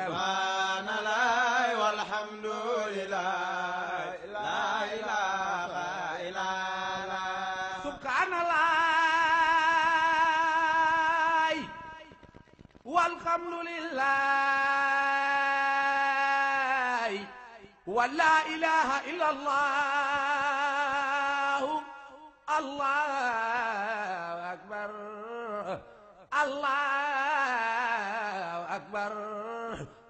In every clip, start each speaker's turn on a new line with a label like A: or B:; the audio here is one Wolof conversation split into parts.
A: سبحان الله والحمد لله لا إله إلا الله
B: سبحان الله والحمد لله ولا إله إلا الله الله أكبر الله أكبر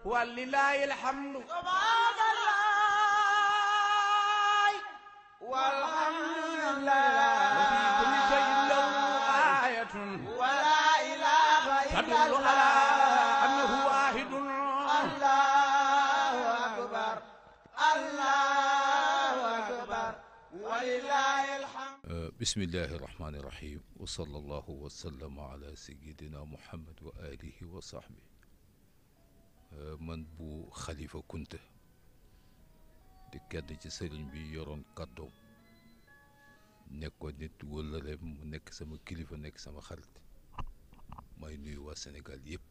B: ولله الحمد
A: سبحان الله والحمد لله
B: وفي كل شيء له آية
A: ولا إله إلا
B: تدل على
A: الله
B: أنه واحد
A: الله أكبر الله أكبر ولله الحمد.
C: بسم الله الرحمن الرحيم وصلى الله وسلم على سيدنا محمد وآله وصحبه. man bu Xalifa Kunta di kenn ci sëriñ bi yoroon kàddoom nekkoon nit wëllëreem mu nekk sama kilifa nekk sama xarit may nuyu waa Sénégal yëpp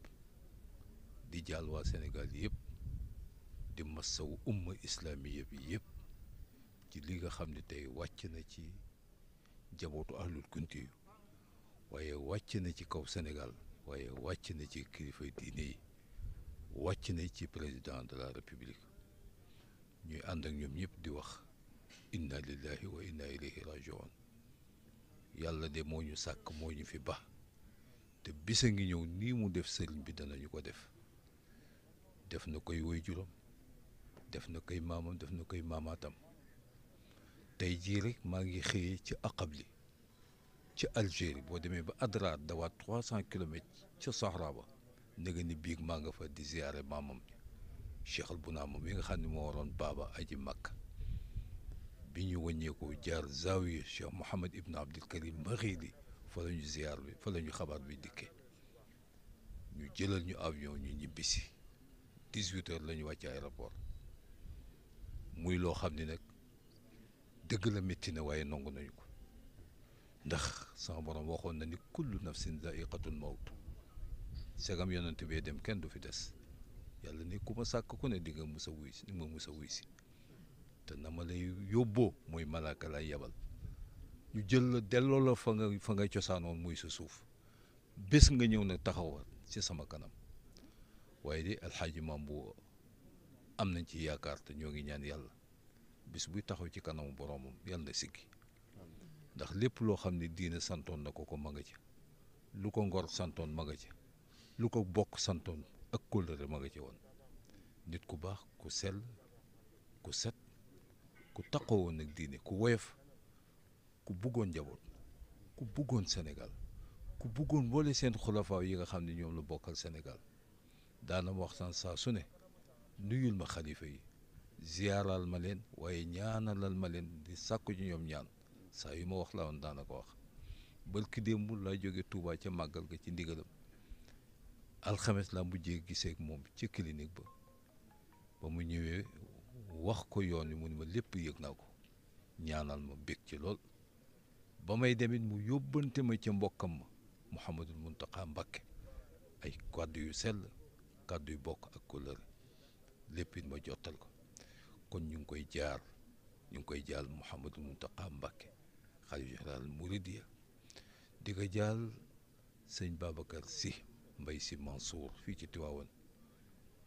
C: di jaal waa Sénégal yëpp di masawu umma islamiya bi yëpp ci li nga xam ne tey wàcc na ci jabootu ahlul kunti yu waaye wàcc na ci kaw Sénégal waaye wàcc na ci kilifay diine yi wàcc na ci président de la république ñuy ànd ak ñoom ñëpp di wax inna lillahi wa inna ilayhi rajiun yàlla de moo ñu sàkk moo ñu fi ba te bisa ngi ñëw nii mu def sëriñ bi danañu ko def na koy waajuram def na koy maamam def na koy maamaatam tey jii rek maa ngi xëyee ci Aqabli ci Algérie boo demee ba Adrar dawaat 300 kilomètres ca Sahara ba ndege ni biig maa nga fa di ziyaare maamam Cheikh al Bunaama mi nga xam ne moo waroon baaba aji Makka bi ñu wàññeeku jaar Zawiya Cheikh Mouhamed Ibn Abdul Karim Maghili fa la ñu ziyaar bi fa la ñu xabaar bi dikkee ñu jëlal ñu avion ñu ñibbisi 18 heures la ñu wàcc aéroport muy loo xam ne nag dëgg la métti na waaye nangu nañu ko ndax sama borom waxoon na ni kullu nafsin zaiqatul mawt segam yonent bee dem kenn du fi des yàlla ni ku ma sàkk ku ne di nga mus a wuy si ni ma mus a wuy si te na ma lay yóbboo mooy malaaka lay yebal ñu jël la delloo la fa nga cosaanoon muy sa suuf bés nga ñëw nag taxawal ci sama kanam waaye de alxaaji maam bu am nañ ci yaakaar te ñoo ngi ñaan yàlla bis buy taxaw ci kanamu boromam yàlla na siggi ndax lépp loo xam ne diina santoon na ko ma nga ci lu ko ngor santoon ma nga ci lu ko bokk santoon ak kóllëre ma nga ci woon nit ku baax ku sell ku set ku taqoo woon nag diine ku woyof ku buggoon njaboot ku buggoon Sénégal ku buggoon boole seen xulafaaw yi nga xam ne ñoom la bokkal Sénégal daana ma waxtaan saa su ne nuyul ma xalifa yi ziyaaral ma leen waaye ñaanalal ma leen di sàkku ci ñoom ñaan saa yu ma wax la woon daana ko wax barki démb laa jóge Touba ca màggal ga ci ndigalam alxames laa mujjee gisee ak moom ci clinique ba mu ñëwee wax ko yoon wi mu ne ma lépp yëg naa ko ñaanal ma bég ci lool ba may demit mu yóbbante ma ca mbokkam ma Mouhamadul Muntaqa Mbakke ay kàddu yu sell kàddu yu bokk ak kóllëre lépp it ma jottal ko kon ñu ngi koy jaal Mouhamadul Muntaqa Mbakke xalifa général Mouridiya di ko jaal sëñ Babacar Sy Mbay Sy Mansour fii ci Tiwaawan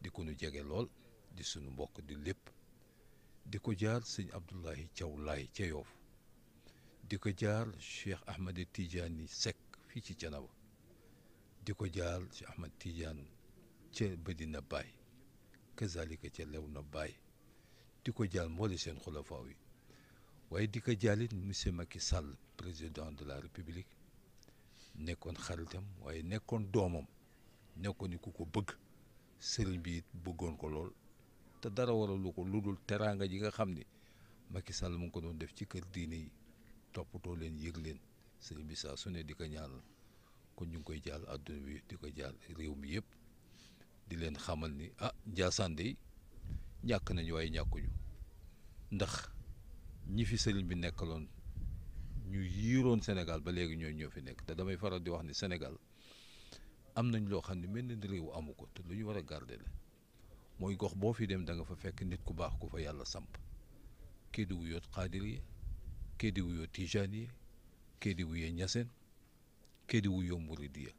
C: di ko nu jege lool di sunu mbokk di lépp di ko jaar sëñ Abdoulahi Thiaw Laay ca Yoof di ko jaar Cheikh Ahmed Tidiane Seck fii ci Canaba di ko jaar Cheikh Ahmed Tidiane ca Medina Baye kazalika ca Léona Baye di ko jaar mboole seen xulafaaw yi waaye di ko jaalit monsieur Macky Sall président de la République nekkoon xaritam waaye nekkoon doomam nekkoon ni ku ko bëgg sëriñ bi it bëggoon ko lool te dara waralu ko lu dul teraanga ji nga xam ni Macky Sall mu ngi ko doon def ci kër diine yi toppatoo leen yëg leen sëriñ bi saa su ne di ko ñaanal kon ñu ngi koy jaal àdduna bi di ko jaal réew mi yëpp di leen xamal ni Njaasaan de ñàkk nañu waaye ñàkkuñu ndax ñi fi sëriñ bi nekkaloon ñu yiiroon Sénégal ba léegi ñoo fi nekk te damay faral di wax ni Sénégal am nañ loo xam ne mel na réew amu ko te lu ñu war a garder la mooy gox boo fi dem da nga fa fekk nit ku baax ku fa yàlla samp kii di wuyoo xaadiriya kii di wuyoo tijaaniya kii di wuyoo ñaseen kii di wuyoo muridiya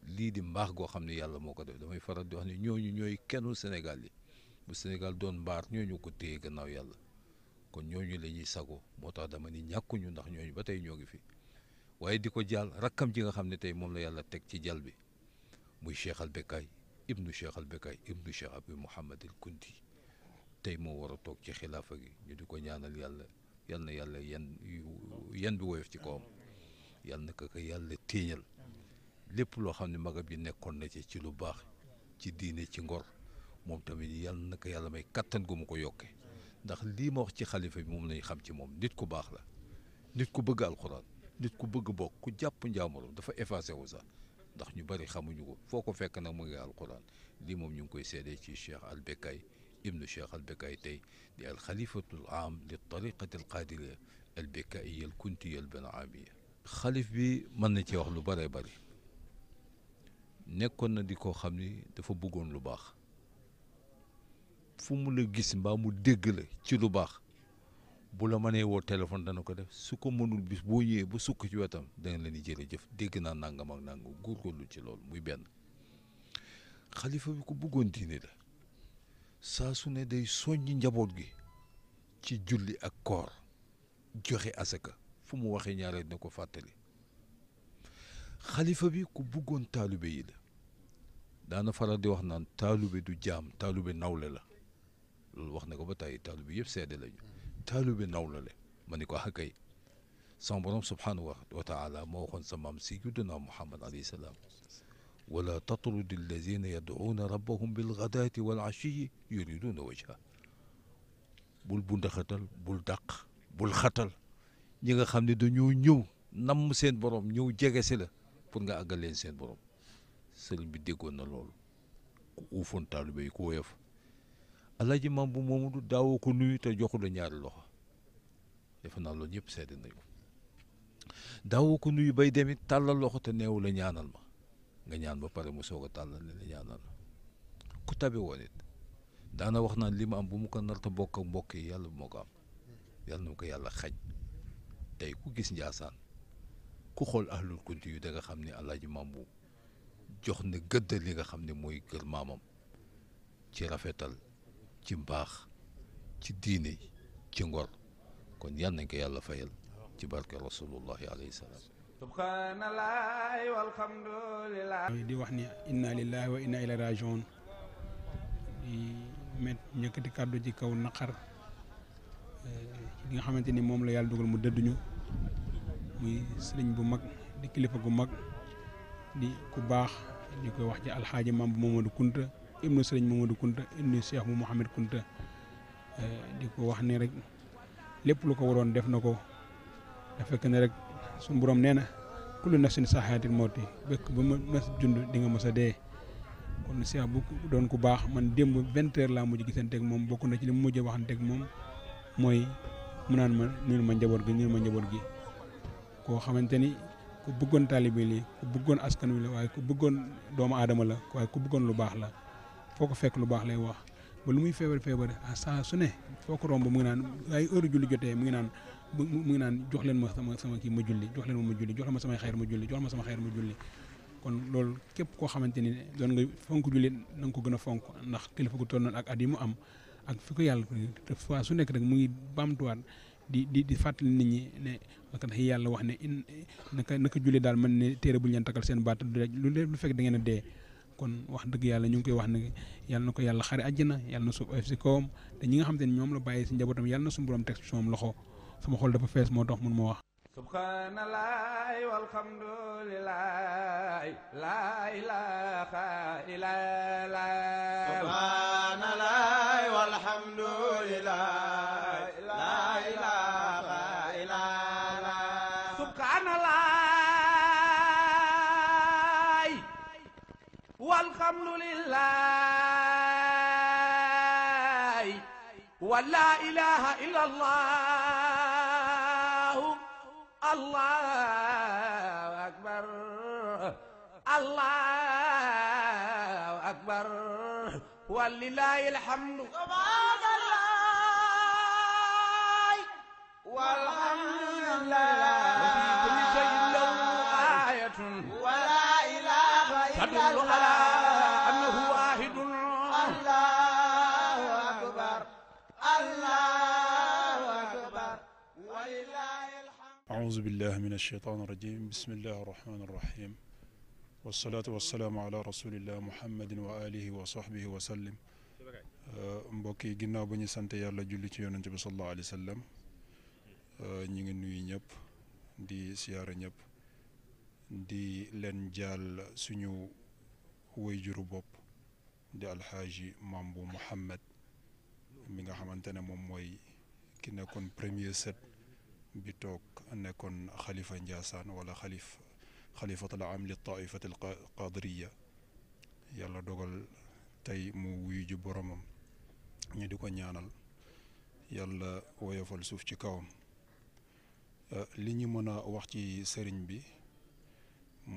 C: lii di mbaax goo xam ne yàlla moo ko def damay faral di wax ne ñooñu ñooy kennu Sénégal yi bu Sénégal doon mbaar ñooñu ko téye gannaaw yàlla kon ñooñu la ñuy sago moo tax dama ni ñàkkuñu ndax ñooñu ba tey ñoo ngi fi waaye di ko jàll rakkam ji nga xam ne tey moom la yàlla teg ci jal bi muy Cheikh al Bekkay ibnu Cheikh al Bekkay ibnu Cheikh Abi Mouhamad al Kunti tey moo war a toog ci xilaafa gi ñu di ko ñaanal yàlla yal na yàlla yan bi woyof ci kawam yal na ko yàlla téeñal lépp loo xam ne magam yi nekkoon na ci lu baax ci diine ci ngor moom tamit yal na ko yàlla may kattan gu mu ko yokke ndax lii ma wax ci xalifa bi moom lañu xam ci moom nit ku baax la nit ku bëgg alxuraan nit ku bëgg bokk ku jàpp njaamuram dafa effacé wu sax ndax ñu bari xamuñu ko foo ko fekk nag mu ngi alxuraan lii moom ñu ngi koy seedee ci Cheikh al Bekkay ibnu Cheikh al Bekkay tey di al xalifatul am li tariqati al qaadiriya al Bekkaiya al kuntiya al banaamiya xalif bi mën na ci wax lu bëree bëri nekkoon na di koo xam ni dafa bëggoon lu baax fu mu la gis mbaa mu dégg la ci lu baax bu la mënee woo téléphone dana ko def su ko mënul bis boo ñëwee ba sukk ci wetam danga leen di jërëjëf dégg naa nangam ak nangam góorgóorlu ci loolu muy benn xalifa bi ko bëggoon diine la saa su ne day soññi njaboot gi ci julli ak koor joxe asaka fu mu waxee ñaareel na ko fàttali xalifa bi ku bëggoon taalibe yi la daana faral di wax naan taalibe du jaam taalibe nawle la loolu wax na ko ba tey taalibe yëpp seede lañu taalibe nawle la ma ni ko akay sama borom subhanahu wa taala moo waxoon sa maam sayyiduna Muhammad alayhi salaam wala tatrudi allazina yad'uuna rabbahum bilgadaati wal ashiyi yuriduuna wajha bul bundaxatal bul dàq bul xatal ñi nga xam ne dañoo ñëw namm seen borom ñëw jege si la pour nga àggal leen seen borom sëriñ bi déggoon na loolu ku uufoon taalibe yi ku woyof alaaji maam bu moomu daawoo ko nuyu te joxu la ñaari loxo defe naa loolu ñëpp seede nañu daawoo ko nuyu bay demit tàllal loxo te neewu la ñaanal ma nga ñaan ba pare mu soog a tàllal ne la ñaanal ma ku tabe woon it daana wax naan li ma am bu mu ko narta bokk ak mbokk yi yàlla bu ma ko am yàlla na ko yàlla xañ tey ku gis Njaasaan ku xool ahlul kunti yu da nga xam ne alaaji maam bu jox na gëdd li nga xam ne mooy kër maamam ci rafetal ci mbaax ci diine ci ngor kon yal nañ ko yàlla fayal ci barke rasulullahi alayhi salaam
B: subhanallahi walhamdulillah
D: di wax ni inna lillahi wa inna ilayhi rajiun di met ñëkkati kàddu ci kaw naqar li nga xamante ni moom la yàlla dugal mu dëdduñu muy sëriñ bu mag di kilifa gu mag di ku baax ñu koy wax ci alxaaji maam bu Mamadou Kunta ibnu sëriñ Mamadou Kunta ibnu Cheikh bu Mouhamed Kunta di ko wax ne rek lépp lu ko waroon def na ko da fekk ne rek suñu borom nee na kullu nafsin saxaatil mawti bekk ba ma mas jund di nga mës a dee kon Cheikh bu doon ku baax man démb 20 heures laa mujj gisanteeg moom bokk na ci li mu mujj waxanteeg moom mooy mu naan ma nuyul ma njaboot gi koo xamante ni ku bëggoon taalibe li ku bëggoon askan wi la waaye ku bëggoon doomu aadama la waaye ku bëggoon lu baax la foo ko fekk lu baax lay wax ba lu muy feebar saa su ne foo ko romb mu ngi naan ay heure julli jotee mu ngi naan jox leen ma sama kii ma julli jox leen ma samay xeer ma julli kon loolu képp koo xamante ni doon nga fonk julli na nga ko gën a fonk ndax kilifa gu toll noonu ak at yi mu am ak fi ko yàlla te fois su nekk rek mu ngi baamtuwaat di fàttali nit ñi ne naka yàlla wax ne naka julli daal man ne téere bu ñu leen takkal seen baat lu fekk da ngeen a dee kon wax dëgg yàlla ñu ngi koy wax ne yàlla na ko yàlla xare àjjana yàlla na suuf oyof si kawam te ñi nga xam te ne ñoom la bàyyi si njabootam yàlla na suñu borom teg si moom loxo sama xol dafa fees moo tax mun ma wax
B: subhanallahi walhamdulillahi la ilaha illallah
A: subhanallahi walhamdulillahi la ilaha illallah
B: subhanallahi walhamdulillahi wa la ilaha illallah Allahu akbar Allah أكبر ولله الحمد
A: سبحان الله والحمد لله
B: وفي كل شيء له آية
A: ولا إله إلا
B: تدل على
A: الله
B: أنه واحد
A: الله أكبر الله أكبر ولله الحمد.
E: أعوذ بالله من الشيطان الرجيم بسم الله الرحمن الرحيم والصلاة والسلام على رسول الله محمد وآله وصحبه وسلم. mbokk yi ginnaaw ba ñu sant yàlla julli ci yonent bi sallallahu alayhi wa sallam ñi ngi nuyu ñëpp di siyaara ñëpp di leen jaal suñu wayjuru bopp di alxaaji Mambu Muhammad mi nga xamante ne moom mooy ki nekkoon premier set bi toog nekkoon xalifa Njaasaan wala xalifatul am li taifati al qadiriya yàlla dogal tey mu wuyu ji boromam ñu di ko ñaanal yàlla woyofal suuf ci kawam. li ñu mën a wax ci sëriñ bi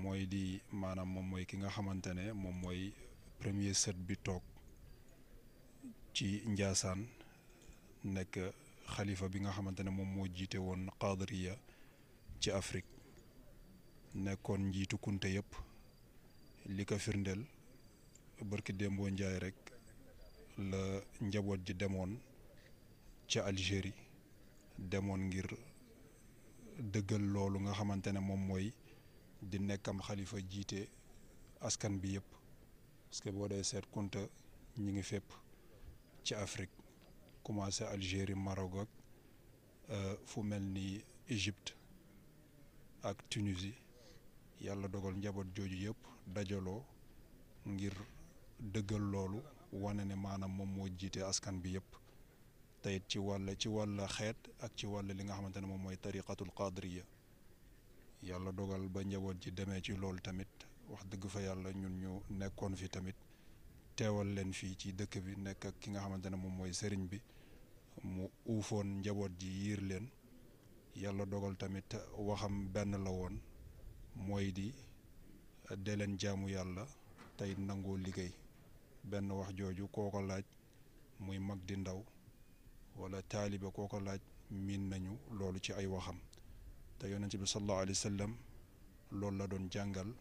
E: mooy di maanaam moom mooy ki nga xamante ne moom mooy premier set bi toog ci Njaasaan nekk xalifa bi nga xamante ne moom moo jiite woon qadiriya ci Afrique nekkoon njiitu kunte yëpp li ko firndeel barki démboo njaay rek la njaboot ji demoon ca Algérie demoon ngir dëggal loolu nga xamante ne moom mooy di nekkam xalifa jiite askan bi yëpp parce que boo dee seet kunta ñi ngi fépp ci Afrique commencé Algérie Maroc ak fu mel ni Égypte ak Tunisie yàlla dogal njaboot jooju yëpp dajaloo ngir dëggal loolu wane ne maanaam moom moo jiite askan bi yëpp te it ci wàll xeet ak ci wàll li nga xamante ne moom mooy tariqatul qadiriya yàlla dogal ba njaboot ji demee ci loolu tamit wax dëgg fa yàlla ñun ñu nekkoon fi tamit teewal leen fii ci dëkk bi nekk ak ki nga xamante ne moom mooy sëriñ bi mu uufoon njaboot ji yiir leen yàlla dogal tamit waxam benn la woon mooy di dee leen jaamu yàlla tey nangoo liggéey benn wax jooju koo ko laaj muy mag di ndaw wala taalibe koo ko laaj miin nañu loolu ci ay waxam te yonent bi sallallahu alayhi wa sallam loolu la doon jàngal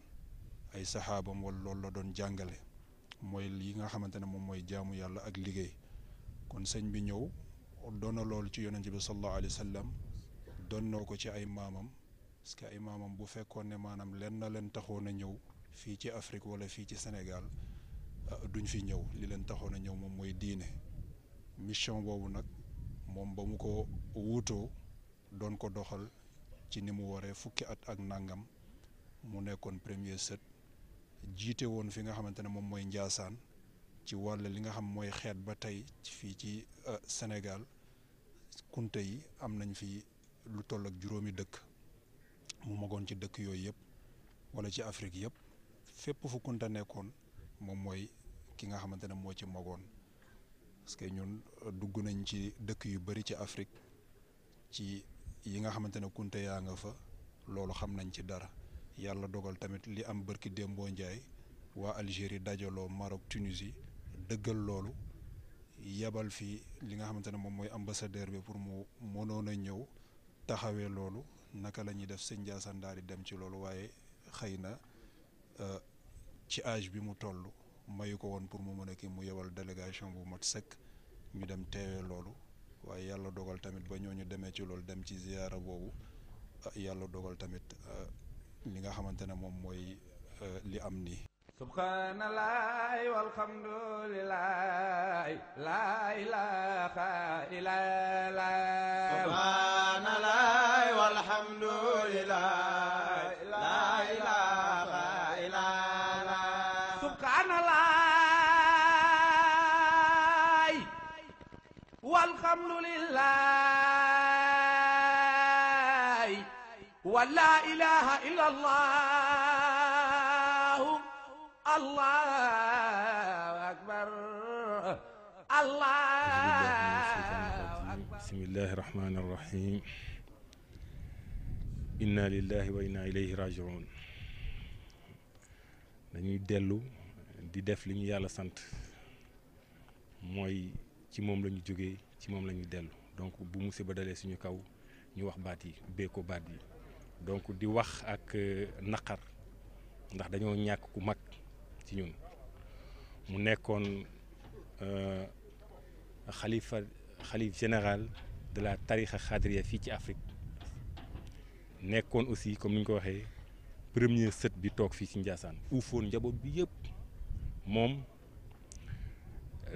E: ay saxaabam wala loolu la doon jàngale mooy yi nga xamante ne moom mooy jaamu yàlla ak liggéey kon sëñ bi ñëw doon na loolu ci yonent bi sallallahu alayhi wa sallam doon noo ko ci ay maamam parce que ay maamam bu fekkoon ne maanaam leen na leen taxoon a ñëw fii ci Afrique wala fii ci Sénégal duñ fi ñëw li leen taxoon a ñëw moom mooy diine mission boobu nag moom ba mu ko wuutoo doon ko doxal ci ni mu waree fukki at ak nangam mu nekkoon premier set jiite woon fi nga xamante ne moom mooy Njaasaan ci wàll li nga xam mooy xeet ba tey fii ci Sénégal kunte yi am nañ fi lu toll ak juróomi dëkk mu magoon ci dëkk yooyu yëpp wala ci Afrique yëpp fépp fu kunta nekkoon moom mooy ki nga xamante ne moo ci magoon parce que ñun dugg nañ ci dëkk yu bari ci Afrique ci yi nga xamante ne kunte yaa nga fa loolu xam nañ ci dara yàlla dogal tamit li am bërki démboo njaay waa Algérie dajaloo Maroc Tunisie dëggal loolu yebal fi li nga xamante ne moom mooy ambassadeur bi pour mu mënoon a ñëw taxawee loolu naka la ñuy def sëñ Ndiassane daal di dem ci loolu waaye xëy na ci âge bi mu toll mayu ko woon pour mu mën a kii mu yebal délégation bu mat sëkk ñu dem teewee loolu waaye yàlla dogal tamit ba ñooñu demee ci loolu dem ci ziyaara boobu yàlla dogal tamit li nga xamante ne moom mooy li am nii.
B: subhanallahi walhamdulillahi la ilaha illallah
A: subhanallahi walhamdulillahi la ilaha illallah
B: subhanallahi walhamdulillahi wa la ilaha illallah allahu akbar allahu akbar
E: bismillahi rahmani rahim inna lillahi wa inna ilayhi rajiun dañuy dellu
F: di def li ñu yàlla sant mooy ci moom la ñu jógee ci moom la ñu dellu donc bu musiba dalee suñu kaw ñu wax baat yi ubbee ko baat yi donc di wax ak naqar ndax dañoo ñàkk ku mag ci ñun mu nekkoon xalif général de la tarixa xaadiriya fii ci Afrique nekkoon aussi comme ni ñu ko waxee premier sët bi toog fii ci Ndiassane uufoon njaboot bi yëpp moom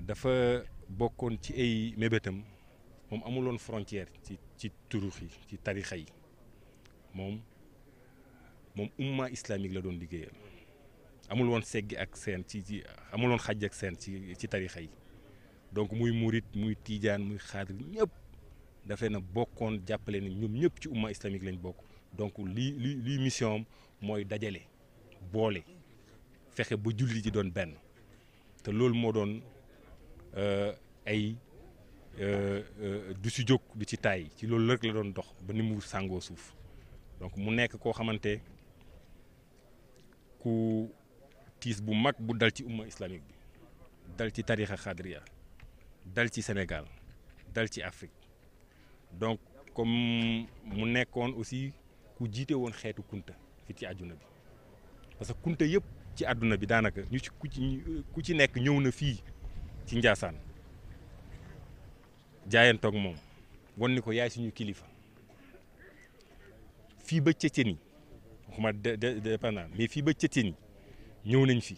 F: dafa bokkoon ci ay mébétam moom amuloon frontière ci turux yi ci tarixa yi moom umma islamique la doon liggéeyal amul woon seggi ak seen ci amul woon xaj ak seen ci tarixa yi donc muy murit muy tiijaan muy xaadir ñëpp daf leen a bokkoon jàppale ne ñoom ñëpp ci umma islamique lañ bokk donc lii mission am mooy dajale boole fexe ba julli ji doon benn te loolu moo doon ay du si jóg du ci taay ci loolu rek la doon dox ba ni mu sàngoo suuf donc mu nekk koo xamante ku tiis bu mag bu dal ci umma islamique bi dal ci tarixa xadriya dal ci Sénégal dal ci Afrique donc comme mu nekkoon aussi ku jiite woon xeetu kunta fi ci àdduna bi parce que kunta yëpp ci àdduna bi daanaka ñu ci ku ci nekk ñëw na fii ci Ndiassane jaayantoog moom won ni ko yaay suñu kilifa fii ba Tchétchénie waxuma dépendant mais fii ba Tchétchénie ñëw nañ fi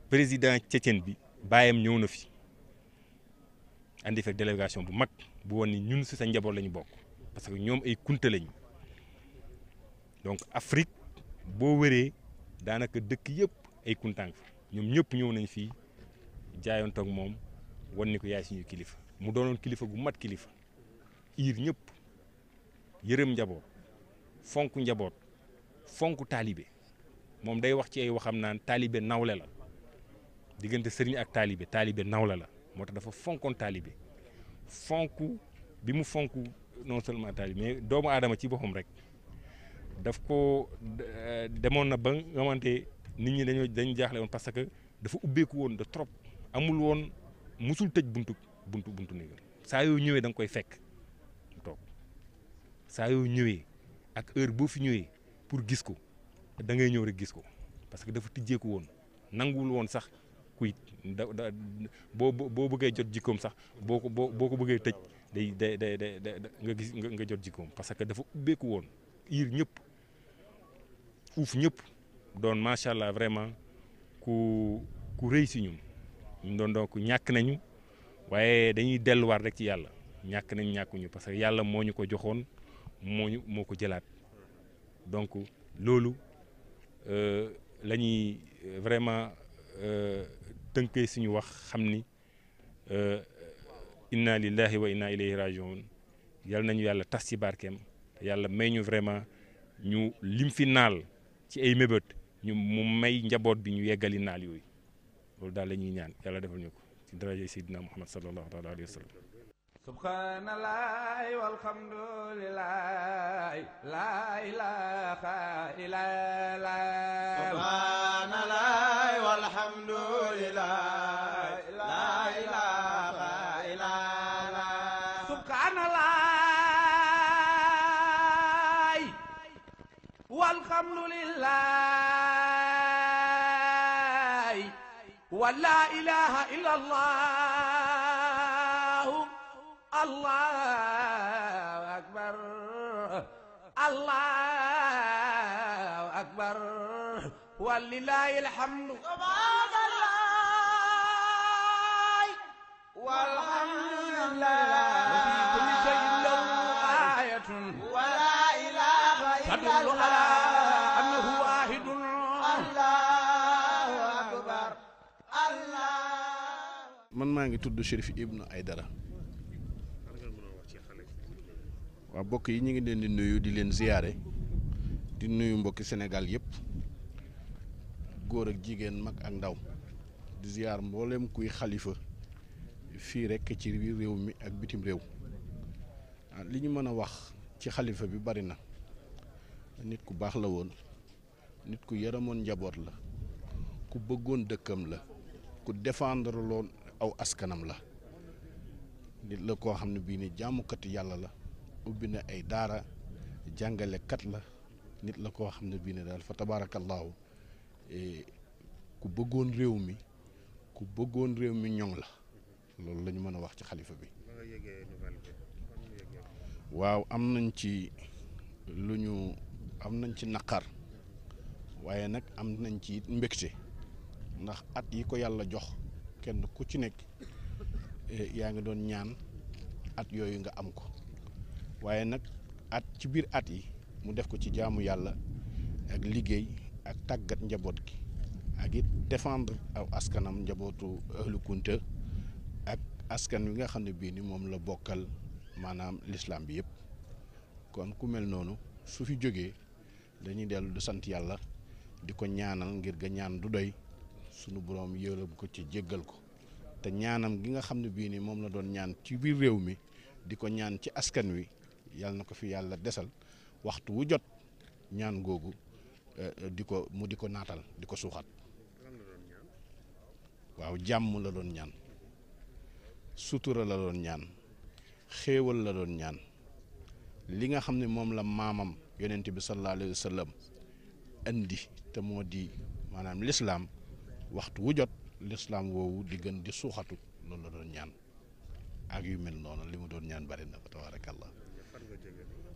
F: président Tchétchène bi baayam ñëw na fi andi fekk délégation bu mag bu woon ni ñun si sa njaboot la ñu bokk parce que ñoom ay kunta lañu donc Afrique boo wëree daanaka dëkk yëpp ay kuntaan fa ñoom ñëpp ñëw nañ fii jaayantoog moom won ni ko yaay suñu kilifa mu doonoon kilifa gu mat kilifa iir ñëpp yërëm njaboot fonk njaboot fonk taalibe moom day wax ci ay waxam naan taalibe nawle la diggante sëriñ ak taalibe nawle la moo tax dafa fonkoon taalibe fonk bi mu fonk non seulement taalibe mais doomu aadama ci boppam rek daf ko demoon na ba nga xamante nit ñi dañu jaaxle woon parce que dafa ubbeeku woon de trop amul woon musul tëj buntu néegam saa yoo ñëwee da nga koy fekk mu toog saa yoo ñëwee ak heure boo fi ñëwee pour gis ko da ngay ñëw rek gis ko parce que dafa tijjeeku woon nanguwul woon sax kuy boo bëggee jot jikkoom sax boo ko bëggee tëj day nga gis nga jot jikkoom parce que dafa ubbeeku woon iir ñëpp uuf ñëpp doon macha allah vraiment ku rëy si ñun doon donc ñàkk nañu waaye dañuy delluwaat rek ci yàlla ñàkkuñu parce que yàlla moo ñu ko joxoon moo ko jëlaat donc loolu la ñuy vraiment tënkee suñu wax xam ni inna lillahi wa inna ilayhi rajiun yal nañu yàlla tas ci barkeem yàlla may ñu vraiment ñu lim fi naal ci ay mébét mu may njaboot bi ñu yeggali naal yooyu loolu daal la ñuy ñaan yàlla defal ñu ko ci daraja Seydina Muhammad sallallahu taala alayhi wa sallam
B: subhanallahi walhamdulillahi la ilaha illallah
A: subhanallahi walhamdulillahi la ilaha illallah
B: subhanallahi walhamdulillahi wa la ilaha illallah allahu akbar allahu akbar walillahi alhamdu
A: subhanallahi walhamdulillah
B: wa fi kulli shay'in lahu ayatun
A: wa la ilaha
B: tadullu ala
A: illallah
B: annahu wahidun
A: allahu akbar allah.
G: man maa ngi tudd Chérif Ibnu Aydara. waaw mbokk yi ñu ngi leen di nuyu di leen ziyaare di nuyu mbokki Sénégal yëpp góor ak jigéen mag ak ndaw di ziyaar mboolem kuy xalifa fii rekk ci réew mi ak bitim réew li ñu mën a wax ci xalifa bi bari na nit ku baax la woon nit ku yaramoon njaboot la ku bëggoon dëkkam la ku défendre loon aw askanam la nit la koo xam ne bii ni jàmmukati yàlla la ubbi na ay daara jàngalekat la nit la koo xam ne bii ne daal fa tabaarakallaahu ku bëggoon réew mi ñoŋ la loolu la ñu mën a wax ci xalifa bi. waaw am nañ ci naqar waaye nag am nañ ci mbégte ndax at yi ko yàlla jox kenn ku ci nekk yaa ngi doon ñaan at yooyu nga am ko waaye nag at ci biir at yi mu def ko ci jaamu yàlla ak liggéey ak tàggat njaboot gi ak it défendre aw askanam njabootu ahlu kunta ak askan wi nga xam ne bii ni moom la bokkal maanaam l'islam bi yëpp kon ku mel noonu su fi jógee dañuy dellu di sant yàlla di ko ñaanal ngir ga ñaan du doy sunu boroom yërëm ko ci jéggal ko te ñaanam gi nga xam ne bii ni moom la doon ñaan ci biir réew mi di ko ñaan ci askan wi yàlla na ko fi yàlla desal waxtu wu jot ñaan googu di ko naatal di ko suuxat waaw jàmm la doon ñaan sutura la doon ñaan xéewal la doon ñaan li nga xam ne moom la maamam yonent bi sallallahu alayhi wa sallam indi te moo di maanaam lislaam waxtu wu jot lislaam woowu di gën di suuxatu loolu la doon ñaan ak yu mel noonu li mu doon ñaan bari na fa tabaarakallah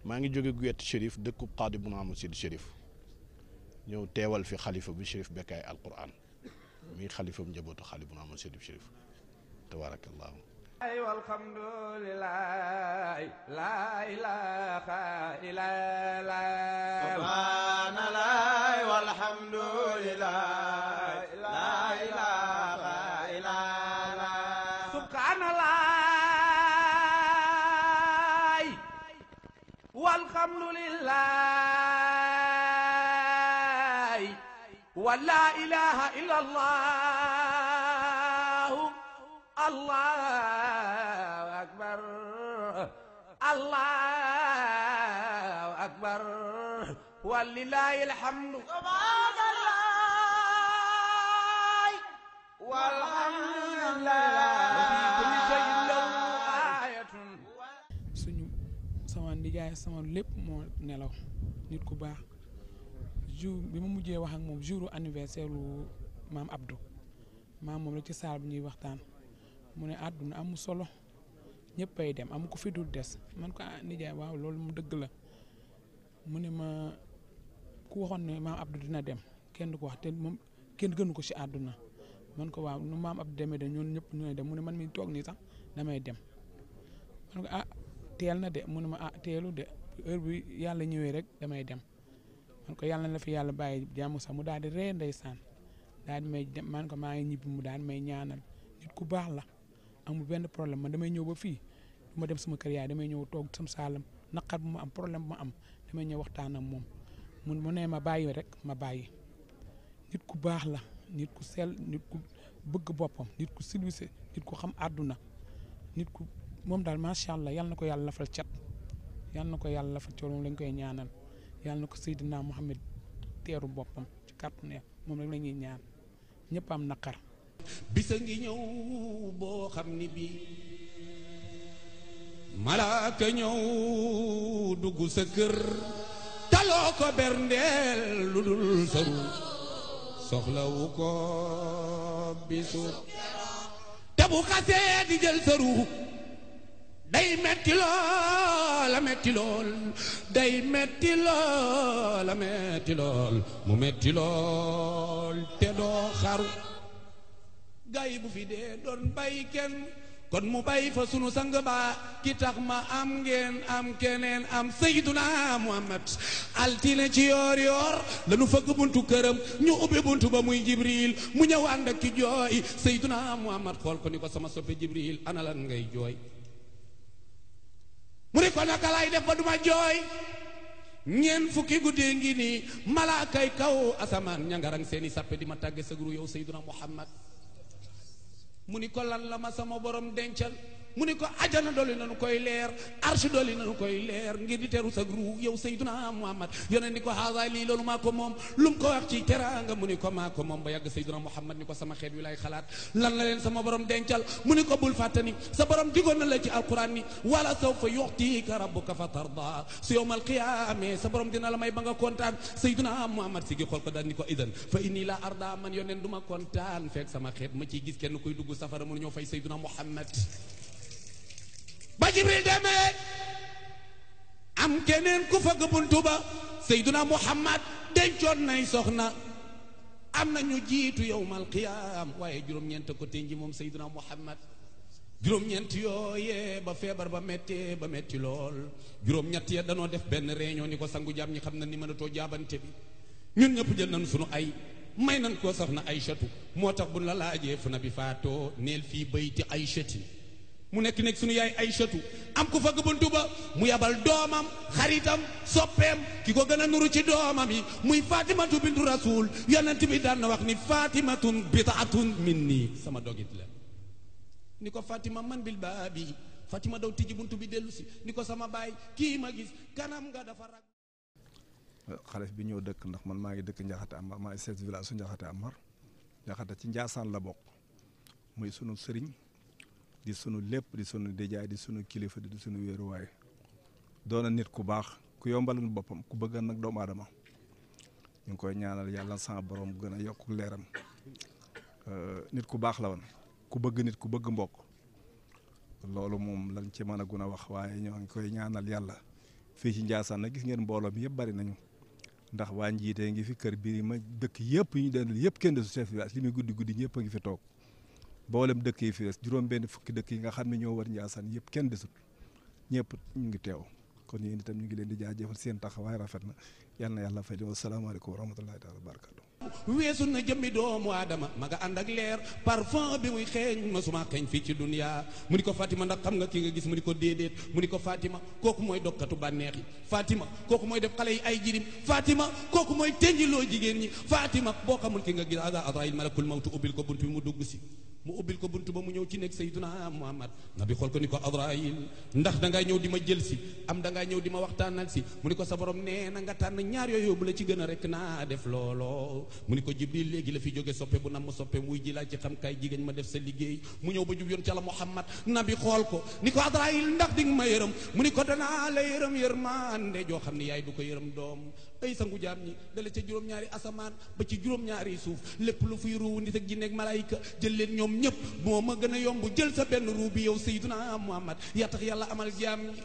G: maa ngi jóge Guyette Chérif dëkkub Qaadi bu Mahamad Sidi Chérif ñëw teewal fi xalifa bi Chérif Bekkaay Alquran mi xalifam njabootu Qaadi bu Mahamad Sidi Chérif tabaarakallah
B: والحمد لله لا إله إلا الله
A: سبحان الله والحمد لله لا إله إلا الله
B: سبحان الله والحمد لله ولا إله إلا الله الله أكبر الله أكبر ولله الحمد
A: سبحان الله والحمد لله
B: وفي كل شيء له آية
D: suñu sama nijaay sama lépp moo nelaw nit ku baax jour bi ma mujjee wax ak moom jouru anniversaire lu maam Abdou maam moom la ci saal bi ñuy waxtaan mu ne àdduna amu solo ñëppay dem amu ko fi dul des man ko nijaay waaw loolu mu dëgg la mu ne ma ku waxoon ne maam Abdou dina dem kenn du ko wax te moom kenn gënu ko ci àdduna man ko waaw nu maam Abdou demee de ñun ñëpp ñooy dem mu ne man mi toog nii sax damay dem man ko teel na de mu ne ma teelu de heure bi yàlla ñëwee rek damay dem man ko yàlla na la fi yàlla bàyyi jàmm sax mu daal di ree ndeysaan daal di may dem man ko maa ngi ñibbi mu daal di may ñaanal nit ku baax la amul benn problème man damay ñëw ba fii du ma dem sama kër yaay damay ñëw toog sam saalam naqar bu ma am problème bu ma am damay ñëw waxtaan ak moom mu ne ma bàyyi rek ma bàyyi nit ku baax la nit ku sell nit ku bëgg boppam nit ku civilisé nit ku xam àdduna nit ku moom daal macha allah yal na ko yàlla lafal cat yal na ko yàlla lafal cat moom lañ koy ñaanal yal na ko Seydina Mohamed teeru boppam ci kàttanu moom rek la ñuy ñaan ñëpp am naqar.
H: bisa ngi ñëw boo xam ni bii malaaka ñëw dugg sa kër taloo ko berndeel lu dul saru soxlawu ko bisu te bu xasee di jël saru day metti loola metti lool day metti loola metti lool mu metti lool te doo xaru gaa yi bu fi dee doon bay kenn kon mu bay fa sunu sang ba ki tax ma am ngeen am keneen am Seyduna Muhammad altine ci yoor yoor lanu fëgg buntu këram ñu ubbi buntu ba muy Jibril mu ñëw ànd ak ki jooy Seyduna Muhammad xool ko ni ko sama soppe Jibril ana lan ngay jooy mu ne ko naka lay def ba duma jooy ñeent fukki guddee ngi nii malaakay kaw asamaan ñangarang seeni sappe di ma tàgge sagru yow Seyduna Muhammad mu ni ko lan la ma sama borom dencal mu ni ko ajana dolli nañu koy leer arsh dolli nañu koy leer ngir di teru sag ru yow Seydina Muhammad yonent ni ko haada lii loolu maa ko moom lu mu ko wax ci teraanga mu ni ko maa ko moom ba yàgg Seydina Muhammad ni ko sama xeet wi lay xalaat lan la leen sama borom dencal mu ni ko bul fàttani sa borom digoon na la ci alquran ni wala sawfa yu'tika rabbuka fa tarda su yawmal qiyaama sa borom dina la may ba nga kontaan Seydina Muhammad si gi xool ko daal ni ko idan fa inni la arda man yonent du ma kontaan fekk sama xeet ma ciy gis kenn kuy dugg safara mënu ñoo fay Seydina Muhammad ba Jibril demee am keneen ku fëgg buntu ba Seydina Muhammad dencoon nay soxna am na ñu jiitu yawmal qiyaam waaye juróom-ñeent ko tenji moom Seydina Muhammad juróom-ñeent yooyee ba feebar ba méttee ba métti lool juróom-ñett ya danoo def benn réunion ni ko sangu jaam ñi xam na ni mënatoo jaabante bi ñun ñëpp jël nañ sunu ay may nañ koo soxna Aysatu moo tax bu la laajee fu na bi faatoo neel fii bayti Aysati mu nekk sunu yaay Aysatu am ku fagg buntu ba mu yabal doomam xaritam soppeem ki ko gën a nuru ci doomam yi muy Fatimatu bintu Rasul yonent bi daan na wax ni Fatimatun bitaatun minni sama dogit la ni ko Fatima man bil baabi Fatima daw tijji buntu bi dellu si ni ko sama baay kii ma gis kanam nga dafa rag
I: xalif bi ñëw dëkk ndax man maa ngi dëkk Njaxate Amar maa ngi chef de village su Njaxate Amar Njaxate ci Njaasaan la bokk muy sunu sëriñ di sunu lépp di sunu déjaay di sunu kilifa di sunu wéeruwaay doona nit ku baax ku yombalal boppam ku bëgg nag doomu aadama ñu ngi koy ñaanal yàlla sama borom gën a yokk leeram nit ku baax la woon ku bëgg nit ku bëgg mbokk loolu moom lañ ci mën a gun a wax waaye ñoo ngi koy ñaanal yàlla fii ci Njaasaan nag gis ngeen mbooloo mi yëpp bari nañu ndax waa njiitee ngi fi kër biir ma dëkk yëpp ñu dendal yëpp kenn desu chef village li muy guddi guddi ñëpp a ngi fi toog boolem dëkk yi fi des juróom benn fukki dëkk yi nga xam ne ñoo war Njaasaan yëpp kenn desut ñëpp ñu ngi teew kon yéen itam ñu ngi leen di jaajëfal seen taxawaay rafet na yal na yàlla fay di wasalaamaaleykum wa rahmatullahi taala wa barakatu
H: weesu na jëmmi doomu aadama ma nga ànd ak leer parfum bi muy xeeñ masuma xeeñ fii ci dunya mu ni ko Fatima ndax xam nga ki nga gis mu ni ko déedéet mu ni ko Fatima kooku mooy dokkatu bànneex yi Fatima kooku mooy def xale yi ay jirim Fatima kooku mooy tenjiloo jigéen ñi Fatima boo xamul ki nga gis aga adrail malakul mawtu ubbil ko buntu bi mu dugg si mu ubbil ko buntu ba mu ñëw ci nekk Sayyiduna Muhammad nabi xool ko ni ko Adrail ndax dangaa ñëw di ma jël si am dangaa ñëw di ma waxtaanal si mu ni ko sa borom nee na nga tànn ñaar yooyu bu la ci gën a rek naa def looloo mu ni ko Jibril léegi la fi jóge soppe bu nam soppe muy ji laa ci xam kay jigéen ma def sa liggéey mu ñëw ba jub yoon ci Yàlla Muhammad nabi xool ko ni ko Adrail ndax di nga ma yërëm mu ni ko danaa la yërëm yërmande joo xam ne yaay du ko yërëm doom ay sangu jaam ñi dale ca juróom-ñaari asamaan ba ci juróom-ñaari suuf lépp lu fuy ruu nit ak jinne ak malaayika jël leen ñoom ñëpp moo ma gën a yomb jël sa benn ruu bi yow Sayyiduna Muhammad yaa tax yàlla amal jaam ñi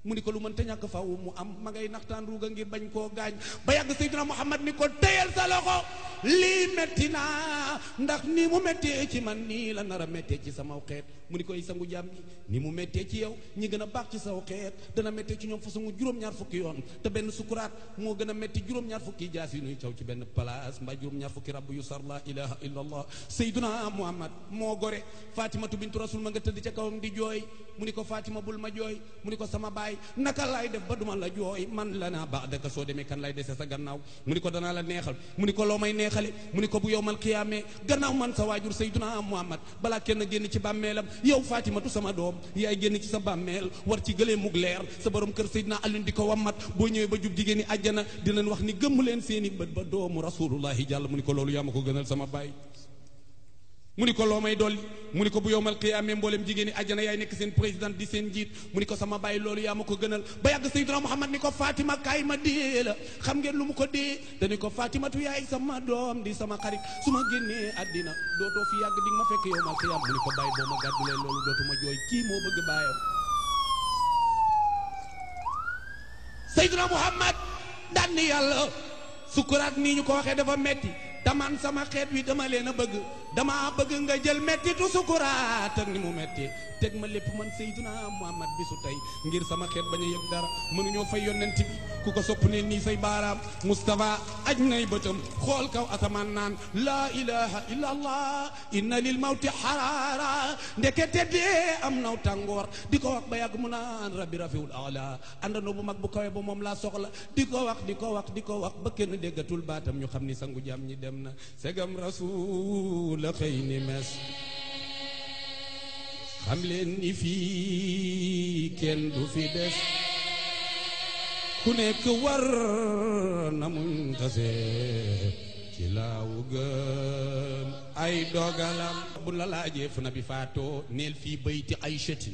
H: mu ni ko lu mënta ñàkk faw mu am ma ngay naxtaan ruuga ngir bañ koo gaañ ba yàgg Sayyiduna Muhammad ni ko téyel sa loxo lii metti naa ndax ni mu méttee ci man nii la nar a méttee ci sama xeet mu ni koy sangu jaam ñi ni mu méttee ci yow ñi gën a baax ci saw xeet dana méttee ci ñoom façon juróom-ñaar fukki yoon te benn sukuraat moo gën a métti juróom-ñaar fukki jaas yi nuy caw ci benn place mbaa juróom-ñaar fukki rabb yu sar la ilaha illa allah Sayyiduna Muhammad moo gore Fatimatu bintu Rasul ma nga tëdd ca kawam di jooy mu ni ko Fatima bul ma jooy mu ni ko sama baay naka lay def ba duma la jooy man la naa baax daka soo demee kan lay dese sa gannaaw mu ni ko danaa la neexal mu ni ko loo may neexale mu ni ko bu yowmal qiyaamee gannaaw man sa waajur Sayyiduna Muhammad balaa kenn génn ci bàmmeelam yow Fatimatu sama doom yaay génn ci sa bàmmeel war ci gëlee mug leer sa borom kër Seydina Alioune di ko wammat boo ñëwee ba jub jigéen ñi àjjana di leen wax ni gëmm leen seeni bët ba doomu rasulullahi jàll mu ni ko loolu yaa ma ko gënal sama baay mu ni ko loo may dolli mu ni ko bu yowmal qiyaamee mboolem jigéen ñi àjjana yaay nekk seen président di seen njiit mu ni ko sama baay loolu yaa ma ko gënal ba yàgg Sayyiduna Muhammad ni ko Fatima kaay ma dee la xam ngeen lu mu ko dee dañu ko Fatimatu yaay sama doom di sama xarit su ma génnee àddina dootoo fi yàgg di nga ma fekk yowmal qiyaam mu ni ko baay boo ma gàddulee loolu dootuma jooy kii moo bëgg baayam Sayyiduna Muhammad daan ni yàlla sukuraat nii ñu ko waxee dafa metti taman sama xeet wi dama leen a bëgg dama bëgg nga jël mettitu sukuraat ak ni mu metti teg ma lépp man Sayyiduna Muhammad bisu tey ngir sama xeet bañ a yëg dara mënuñoo fay yonent bi ku ko sopp ne nii say baaraam Mustafa aj nay bëtam xool kaw asamaan naan laa ilaha illa allah inna lil mawti xaraara ndekete dee am naw tàngoor di ko wax ba yàgg mu naan rabbi rafiul ala àndandoo bu mag bu kawe ba moom laa soxla di ko wax di ko wax di ko wax ba kenn déggatul baatam ñu xam ni sangu jaam ñi dem na segam rasul la xëy ni mes xam leen ni fii kenn du fi des ku nekk war na muñ tase ci laawu gëm ay dogalam bu la laajee fu na bi faatoo neel fii bayti Aysati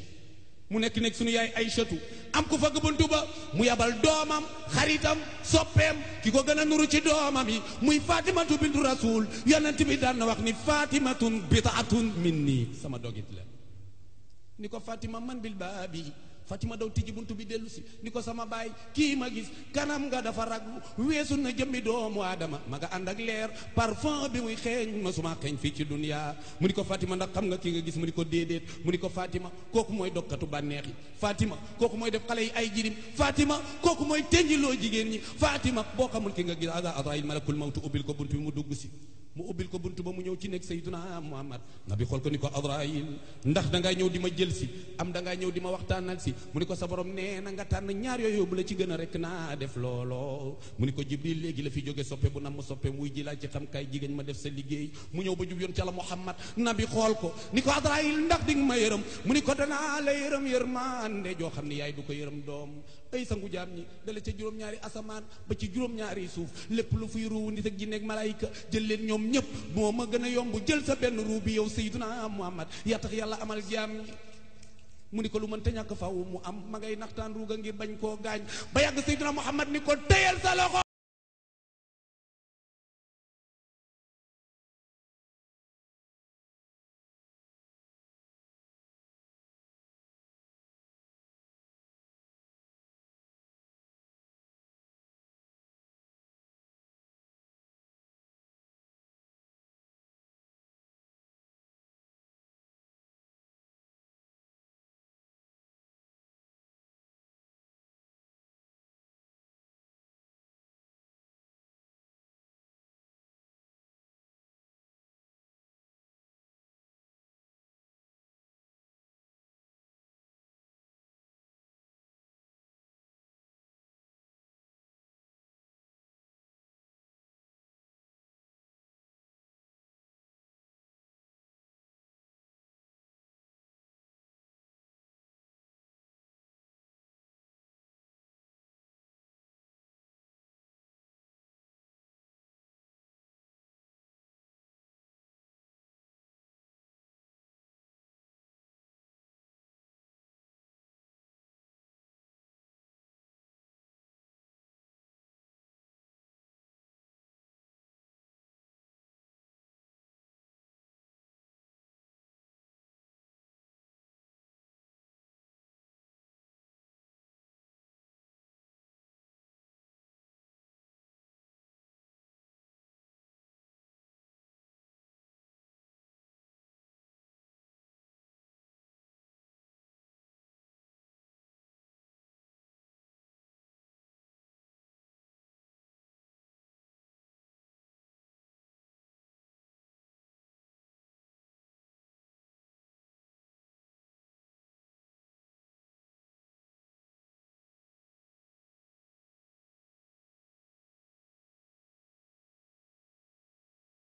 H: mu nekk sunu yaay Aysatu am ku fagg buntu ba mu yabal doomam xaritam soppeem ki ko gën a nuru ci doomam yi muy Fatimatu bintu Rasul yonent bi daan na wax ni Fatimatun bitaatun minni sama dogit la ni ko Fatima man bil baabi Fatima daw tijji buntu bi dellu si ni ko sama baay kii ma gis kanam nga dafa raglu weesu na jëmmi doomu aadama ma nga ànd ak leer parfum bi muy xeeñ ma suma xeeñ fii ci dunya mu ni ko Fatima ndax xam nga ki nga gis mu ni ko déedéet mu ni ko Fatima kooku mooy dokkatu bànneex yi Fatima kooku mooy def xale yi ay jirim Fatima kooku mooy tenjiloo jigéen ñi Fatima boo xamul ki nga gis aga Azraïl malakul mawtu ubbil ko buntu bi mu dugg si mu ubbil ko buntu ba mu ñëw ci nekk Sayyiduna Muhammad nabi xool ko ni ko Azraïl ndax dangaa ñëw di ma jël si am dangaa ñëw di ma waxtaanal si mu ni ko sa borom nee na nga tànn ñaar yooyu bu la ci gën a rek naa def looloo mu ni ko Jibril léegi la fi jóge soppe bu nam soppe muy ji laa ci xam kay jigéen ma def sa liggéey mu ñëw ba jub yoon ci Yàlla Muhammad nabi xool ko ni ko Azraïl ndax di nga ma yërëm mu ni ko danaa la yërëm yërmande joo xam ni yaay du ko yërëm doom ay sangu jaam ñi dala ca juróom-ñaari asamaan ba ci juróom-ñaari suuf lépp lu fuy ruu nit ak jinne ak malaayika jël leen ñoom ñëpp moo ma gën a yomb jël sa benn ruu bi yow Sayyiduna Muhammad yaa tax yàlla amal jaam ñi mu ni ko lu mënta ñàkk faw mu am ma ngay naxtaan ruuga ngir bañ koo gaañ ba yàgg Sayyiduna Muhammad ni ko téyal sa loxo